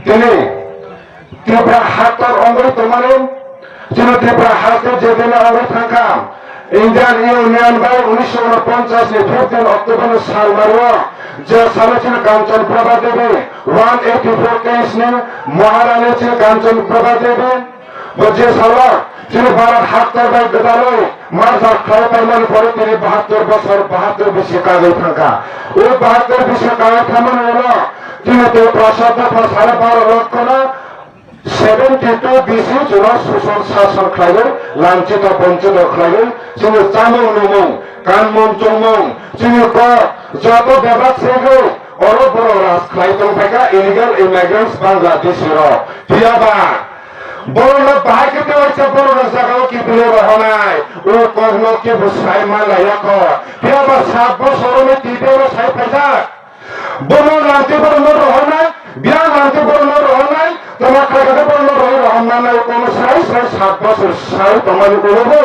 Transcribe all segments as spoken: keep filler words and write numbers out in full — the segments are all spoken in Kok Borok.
Tini Tripura haktor wngwi tongmani, chini Tripura haktor je dina wngwi thangkha, Indian Union bai unisho unoponchas ni fifteen October ni sal mario, je salo chini Kanchan Prabha Devi, one eighty four case ni Maharani chini Kanchan Prabha Devi, bo je salo chini Bharat haktor bai gwdalwi marjak khlai paimani pore tini bahattor bosor, bahattor bisi kagwi thangkha. O bahattor bisi kagwi thangmani ulo tini tei prasad dopha sare baro lokhono seventy two bisi chwla suson sason khlaiwi, lanchito bonchito khlaiwi, chini chamung numung, kanmung chungmung, chini kok, joto bebak segwi oro borok raj khlai tongphaikha illegal immigrants Bangladeshi rok. Phiyaba borokno bahai khe tewaisa borokni jagao kiphilwi rohornai, o kokno kebo sai manlaiya kho. Phiyaba sat bosorono T P F o sai phaijak. Bono lamtwi borokno rohornai, biyang lamtwi borokno rohornai, tama khlaikhe borokno rohornai, kono sai sai sat bosor sai tongmani ulo bo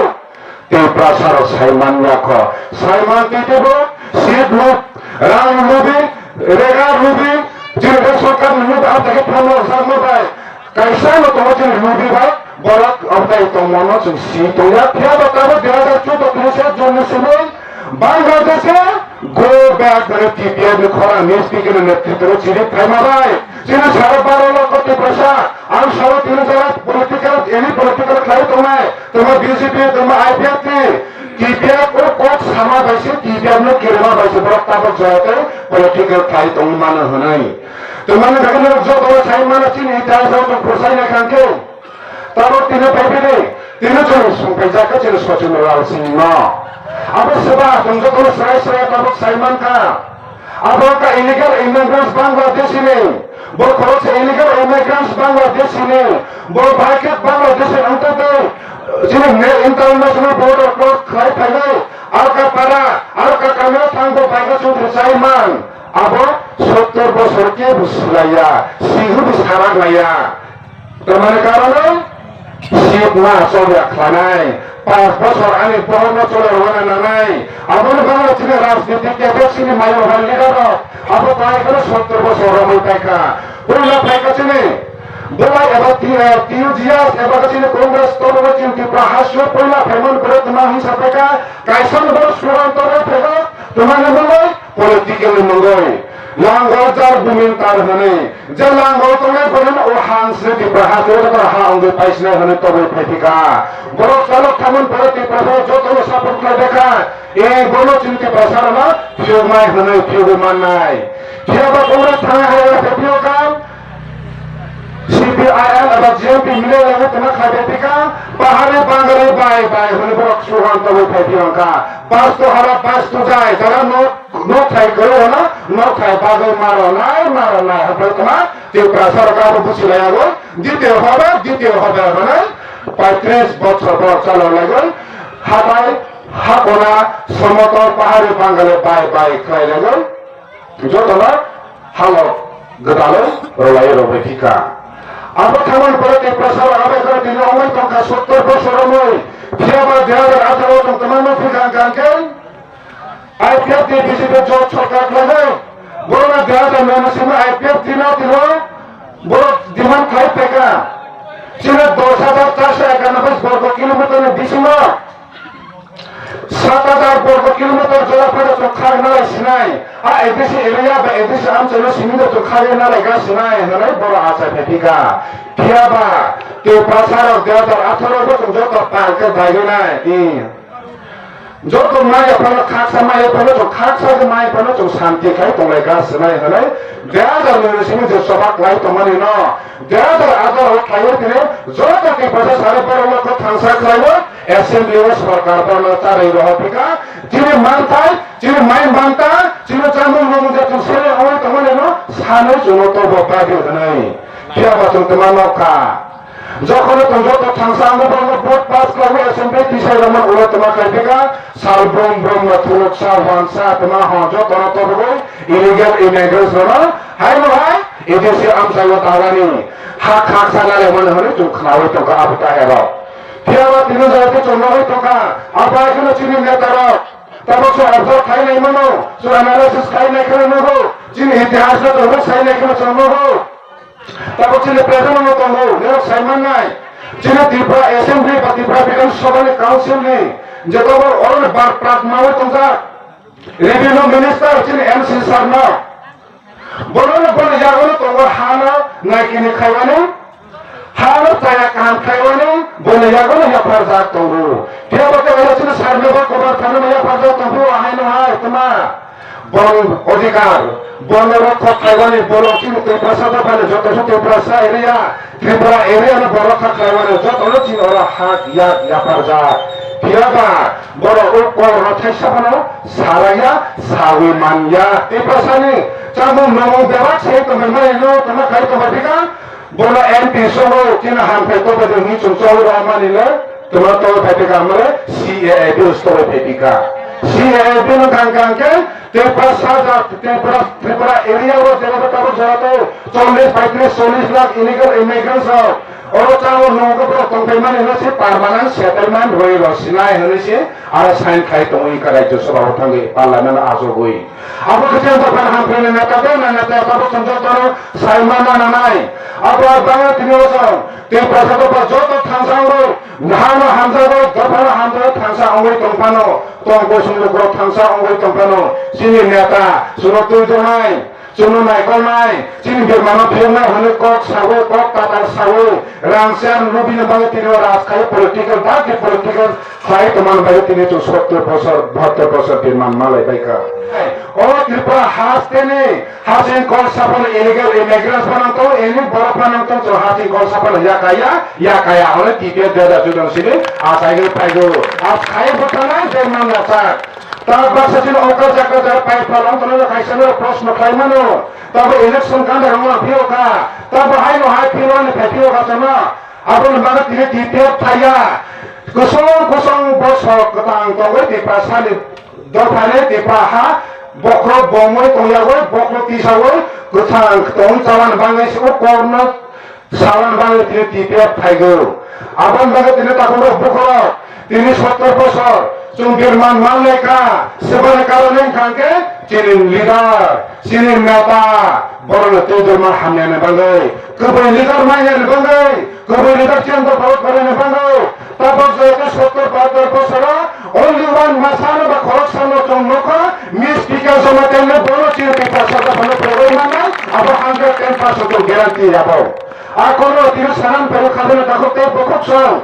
Tiprasarok sai manya kho, sai man twi teibo seat nuk, rang lubi, rega lubi, chini khe sorkar ni nuk, amtwi khe phalno rwchapma bai, Kaisa no tongo chini lubi bai, borok amtai tongmano chwng si tongya. Phiya ba tabuk dui hazar choudo tini se June ni simi Bangladesh e go back hwnwi T P F ni khorang ni speaker ni netritwo chini phaima bai. Chini sara baro lokho Tiprasa, ang salo tini jora political, any political khlai tongnai, tongma B J P, tongma I P F T, T P F o kok sama bai se, T P F no kirima bai se borok tabuk jora tei political khlai tongmano hwnwi. Tongmani bagwi norok joto sai mano chini itihas o tong phursaina kangkhe. Tabuk tini phaipidi, tini chwng songphaijak kha chini Sachin Lal Singh no. Abo swba chwng jotono srai srai tabuk sai mankha. Abo wngkha illegal immigrants Bangladeshi ni. Bo khoroksa illegal immigrants Bangladeshi ni. Bo bai khe Bangladeshi wngtwi tei chini ne-, international border cross khlai phainai. Alka para, alka kamio thang bo bai khe chwng sai man. Abo sottor bosor kebo swlaiya, sihubi sarak laiya. Tamani karonwi sikma chobya khlainai, panch bosor ani bohorno chole rwna nangnai. Aboni bagwi chini rajniti kebek chini mayo hai leader rok abo bai kheno sottor bosor romwi paikha. Puila phaikha chini Bwlai eba T-, eh, T U G S eba chini Congress tolongo chini Tripura hasio puila phaimani bwrwi tma hinsa paikha, kaisa ni borok slogan torwi phaikha, tmani mungwi political ni mungwi. Langol jar bumin tar hwnwi. Je langol tongnai borokno o ha wngsri Tripura ha tei joto ha wngwi paisinai hwnwi tobwi phaiphika. Borok chalok thamani pore Tripura borok jotono support khlai dekha. E bono chini Tripura sarano phiyoknai hwnwi phiyogwi mannai. Phiyaba Congress thangwi hai phaiphiyokha. C P I M eba G M P milai lagwi tongna khlai phaiphika. Bahari Bangali bai bai hwnwi borok slogan tobwi phaiphiyokha. Bastu hara bastu jai. Jara nok Nok thai kwrwi hwno, nok thai bagwi maro nai, maro nai hwnkhe tongma Tiprasa rok abo buchilai yago, ditiyo hobe, ditiyo hobe hwnwi paitris bochor borok chalok laiwi hatai hakona somotor pahari Bangali bai bai khlai laiwi jotono halok gwdalwi rwlai rwbai thika. Abo thangmani pore Tiprasa rok abai khwrwi tini wngwi tongkha sottor bosor romwi, phiyaba dui hazar atharo tongtwma no phikha hwnkhe, I P F T B J P jot sorkar khlainai. Borokno dui hazar nai ni simi I P F T no tino borok demand khlai phaikha. Chini dos hajar charso ekanoboi borgo kilometer ni bisingo sat hajar borgo kilometer jora phano chwng kharwi nalai sinai. A A D C area ba A D C amchaino simi no chwng kharwi nalai ga sinai hwnwi borok achai phai phika. Phiyaba Tiprasa rok dui hazar atharo bo chwng joto pal khe daiwi nai. Joto maya phano khaksa maya phano chwng khaksa khe maya phano chwng santi khai tonglai ga swnai hwnwi dui hazar nai ni simi je choba khlai tongmani no dui hazar atharo o khlaiwi tini joto Tiprasa sari borok no kok thangsa khlaiwi assembly o sorkar borok no charwi rohor phika chini manthai chini mai manta chini chamung nung je chwng sere ongwi tongmani no sanwi chwngno tobo bagwi hwnwi phiyaba chwng twma nokha. Jokhon tong joto thangsa ang bono vote pass khlaiwi assembly tisai rwmani ulo twma khlai phika sal brum brum no thuluksa wansa twma ho joto no tobogwi illegal immigrants rwno hai no hai A D C amchai o tawani ha khaksa nalai mani hwnwi chwng khnaui tongkha abo ta ero. Phiya ba tini jora khe chwng nugwi tongkha abo hai kheno chini neta rok tabok se observe khai nai mano chwng analysis khai nai kheno nugo chini itihas no tongkha sai nai kheno chwng nugo. Tabuk chini president no tongo, nirok sai mannai. Chini Tripura Assembly ba Tripura Bidhan Sabha ni Council ni je tabuk oro ni bar prak mawi tongjak. Revenue Minister chini M C sir no. Bono no bono yago no tongo hano naikini khaiwani. Hano chaya kaham khaiwani, bono yago no yapharjak tongo. Phiya bo khe oro chini sir no bo kobar thani no yapharjak tongo, ahai no hai tuma. Bong odhikar, bong rokha khaibani, bolo chini Tiprasa dophani joto se Tiprasa area, Tripura area no borok kha khaibani, joto no chini oro hak yak yapharjak. Phiyaba borok o kok rok thaisa phano saraya, sawi manya. Tiprasa ni chamung nongmung bebak se tongmani no tongma khai tongma bikha. Bono M P songo chini hamphai kobo de hwnwi chwng choli rw mani le, twma tolo phai pika male C A A bill stolo phai pika. C A A bill no kang kang khe Tripura saja, Tripura, Tripura area o jera tabuk jora to chollish, paitris, chollish lakh illegal immigrants rok oro chao nongo borok tongphai mani hwnwi se permanent settlement rwi rw sinai hwnwi se aro sign khai tongo wngkha Rajya Sabha o thangwi parliament o achugwi. Abo khe chwng dophani hamkrai ni neta de na neta abo chwng jotono sai manna nanai. Abo bangwi tini o chwng Tiprasa dopha joto thansa wngwi hano hamjago, dophano hamjago thansa wngwi tongphano, tong bosong lukurok thansa wngwi tongphano, chini neta chwngno twi tongnai, chwngno naikolnai, chini birmano phiyoknai hwnwi kok sawi, kok tatal sawi, rangchak lubini bagwi tini o rajkhayo political, dark political Khlai tongmani bagwi tini chwng sottor bosor, bahattor bosor din man malai bai kha. O Tripura hasteni hasing kol saphano illegal immigrants phano tong, eni borok phano tong, chwng hasing kol saphano yakaya, yakaya hwnwi T P F dui hajar chuddo sini achai hwnwi phaigo. Achai bwtharnai je mangya chak. Ta baksa chini okra jakra jara pai phalong tono kaisa no proshno khlai mano. Tabo election ganda rongma phiyokha. Tabo haino hai philoni phai phiyokha chwngno. Aboni bagwi tini T P F thaiya. Kusung kusung bosok kwtang tongwi Tiprasani dophani Tipra ha bokhorok bomwi tongyagwi bokhorok tisawi kwthang tongwi chabani bagwi se o kokno salani bagwi tini T P F thaigo. Aboni bagwi tini takhumrok bukhorok tini sottor bosor chwng birman manlai kha, swbani karon wngkha hwnkhe chini leader, chini neta borokno twi birman hamyani bagwi, kwbwi leader mangyani bagwi, Kwbwi rijak chini dopha o thorani bagwi tabuk jayakhe sottor bahattor bosoro only one masano ba khoroksano chwng nukha, Miss P K Jamatia no bono chini Tiprasa dophano phaiwi mannai, abo hundred ten percent o guarantee abo. A kono tini sanan phaiwi khajana takhuk tei bukhuk song.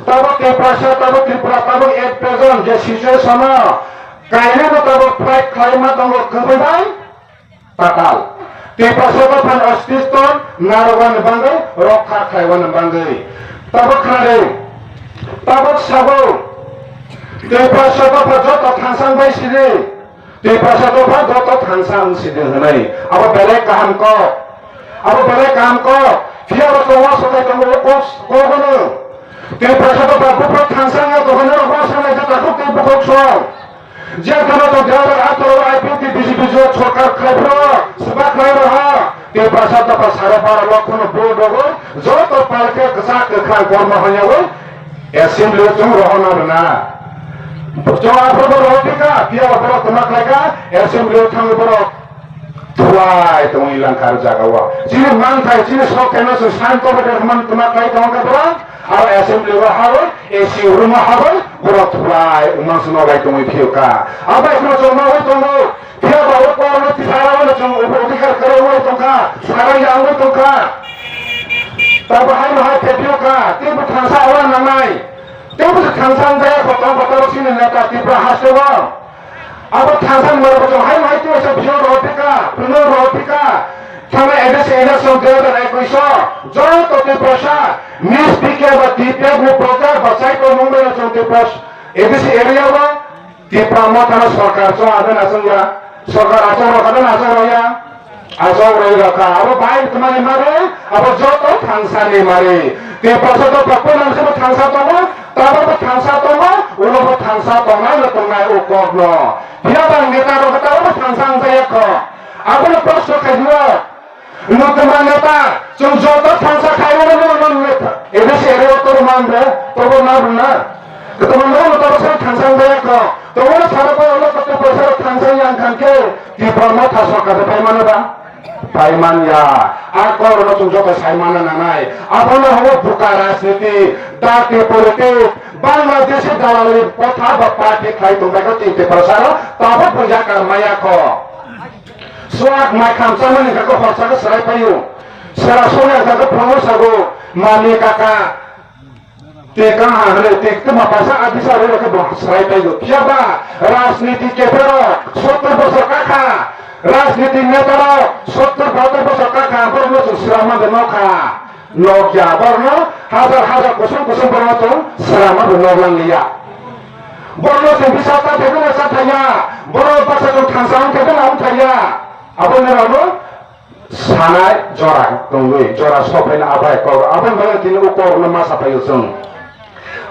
Tabuk Tiprasa, tabuk Tripura, tabuk at present je situation o kainwi bo tabuk fight khlai ma tongo kwbwi bai. Tatal. Tiprasa dophani ostitto narwknani bagwi, rokha khlaiwani bagwi. Tabuk khnadi, tabuk sabo, Tiprasa dopha joto thangsang bai sidi, Tiprasa dopha joto thangsang sidi hwnwi. Abo belai kaham kok. Abo belai kaham kok. Phiya bo chwng uansuknai tongo, o kok, kok hwno. Tiprasa dopha buphang thangsang ya dophani rok uansuknai je takhuk tei bukhuk song. Je kono to dui hajar atharo I P F T B J P sorkar khlai phro, swbak khlai rw ha. Tiprasa dopha saro baro lokhono vote rogo, joto palke kwchak kwkhwrang kormo hamyawi assembly o chwng rohorna rwna. Chwng aphuru bo rohor thika, phiya bo borok twma khlai kha, assembly o thangwi borok thulai tongwi langkha o jaga o. Chini manthai, chini sok khaima chwng santo bai man twma khlai tongkha borok, aro assembly o ha o, A C room o habwi borok thulai umangswk noklai tongwi phiyokha. Abai kheno chwng nogwi tongo. Phiya ba o kormo tisarano chwng ubo odhikar kwrwngwi tongkha, sarai yangwi tongkha. Tabo haino hai khe phiyokha, teibo thansa ora nangnai. Teibo se thansa wngjaya kho tong kotor chini neta Tripura hasteo. Abo thangsani mara bwswk hai hai twi se phiyok rw phi kha, phunuk rw phi kha. Thangna A D C election dui hajar ekwis o joto Tiprasa Miss P K ba T P F ni prochar ba saito nungbai no chwng Tiprasa A D C area o Tipra Motha no sorkar chwng adon achung ya, sorkar achung rw kha adon achung rw ya. Ajok rwi rokha, abo bai twmani mari, abo joto thangsani mari. Tiprasa dopha kunang sebo thangsa tongo, tabokbo thangsa tongo, unobo thangsa tongnai no tongnai o kokno. Phiya bang neta rok tabokbo thangsa wngsa ya kho. Abono proshno khaidi o. Nukma neta, chwng joto thangsa khai o no no no A D C area o toro man bre, toro na rwna. Kwtama no no toro sa thangsa wngsa ya kho. Toro sara ko lo koto ko sara thangsa yang khan khe, Tipra Motha sorkar bai mano ba. Saiman ya, a korno chwng joto saimanna nangnai. Abono hwnwi buka rajniti, dirty politics, Bangladeshi dalali kotha ba party khlai tongbaikha chini Tiprasaro, tabuk bo yakar maya kho. Swak mai khamchamani hwnkha khe horsa khe swrai paio. Sera songya hwnkha khe phungo sago, mami kaka. Tei kang ha hwnwi tei twma paisa a bisa rwi rokhe bo swrai taigo. Phiya ba rajniti kephero sottor bosor kakha, rajniti netarok sottor bahator bosor kakha, borokno chwng swrama de nokha. Nokya borokno hajar hajar kusum kusum borokno chwng swrama bo nok langliya. Borokno chwng bisa ta thaigo na cha thaiya, borok baksa chwng thansa wng thaigo na wng thaiya. Aboni rokno Sanai jora tongwi, jora sophaina abai kok, aboni bagwi tini o kokno ma saphai o chwng.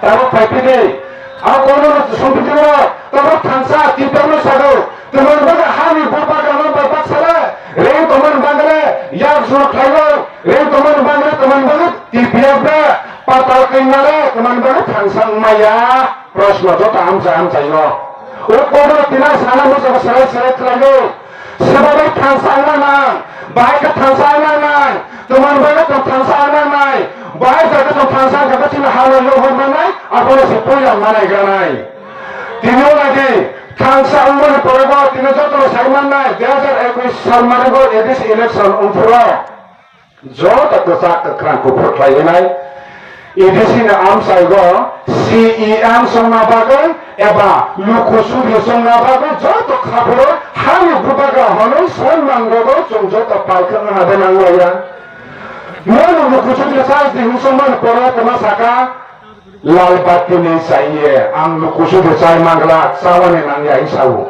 Tabuk phai phidi, a kokno no songphi tini rok, tabuk thansa, tibokno sago, tongmani bagwi hani bubagrano bai baksala, reng tongmani bagwi yak jor khlaio, reng tongmani bagwi, tongmani bagwi T P F ba, patal kaimanle, tongmani bagwi thansa wngmaya. Proshno joto amchai amchaino. O kokno tini sana muchungo serai serai khlaio. Sebo bai thansa wngna nang, bahai khe thansa wngna nang, tongmani bagwi tong thansa wngna nai, bahai jaga tong thansa wngkha khe chini hano yohor manai, abono se puila manai granai. Tini o lagi thansa wngmani pore bo tini jotono sai mannai, dui hajar ekush sal mani bo A D C election wngphuru. Joto kwchak kwkhrang kuphur khlaiwi nai. A D C ni amchaigo C E M songna bagwi eba luku suri songna bagwi joto khaphuru hani bubagra hwnwi soi mangogo chwng joto palkhwk wngna de nanglaiya. Nono luku suri chai di hwn songmani pore kwma saka, Lal bati ni chaiye, ang luku suri chai manglak, chawani nangya, hwnwi sao.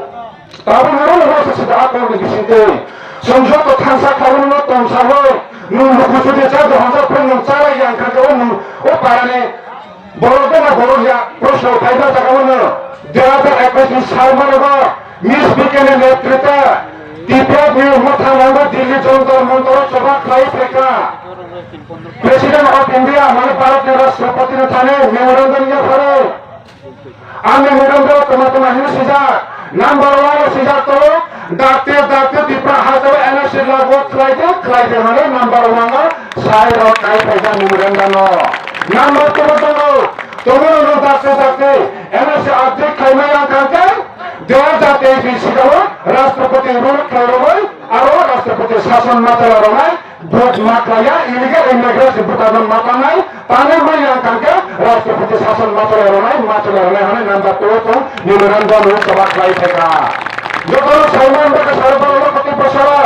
Tabuk noro noro se sida a kokni bisingtwi. Chwng joto thansa khaui no tongsaui, nwng luku suri cha de honsa phai nwng chalai yang kha o nwng o parani borok dona borok ya, proshno phaiba jaga o nwng. Dui hajar ekush ni sal manogo, Miss B K ni netritwe, T P F ni mwthangrango Delhi Jantar Mantar o choba khlai phaikha. President of India, mane Bharat ni Rashtrapati ni thani memorandum yapharo. A memorandum toma toma hino sijak, number one o sijak to, dakte dakte Tipra hajao N R C lagu khlaide khlaide hane number one o sai rok kai phaijak memorandum no. Number two o tongo, tongo no dakte dakte N R C update khlaimai ang kangke, dua jate bisi dao Rashtrapati rule khlairogoi, aro Rashtrapati sason matala ronai, Vote ma khlaiya, illegal immigrants ni voter no ma tangnai, tangnai ma yang kangkhe, Rashtrapati sason ma chole ronai, ma chole ronai hwnwi number two o tong memorandum rok choba khlai phaikha. Jotono saimani bagwi saro borok no koti bosoro,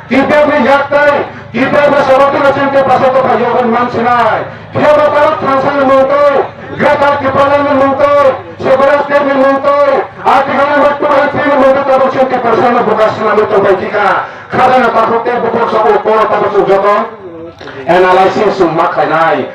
T P F ni yak tei, T P F ni sabo tino chini tei basa tongpha yogwi man sinai. Phiya ba taro thansa ni mung twi, Greater Tipraland ni mung twi, Separate State ni mung twi, Article number two hundred three ni mung twi tabuk chini Tiprasa no buka swnamwi tongbai thika. Khajana takhuk tei bukhuk sabo koro tabuk chwng joto analysis chwng ma khlainai.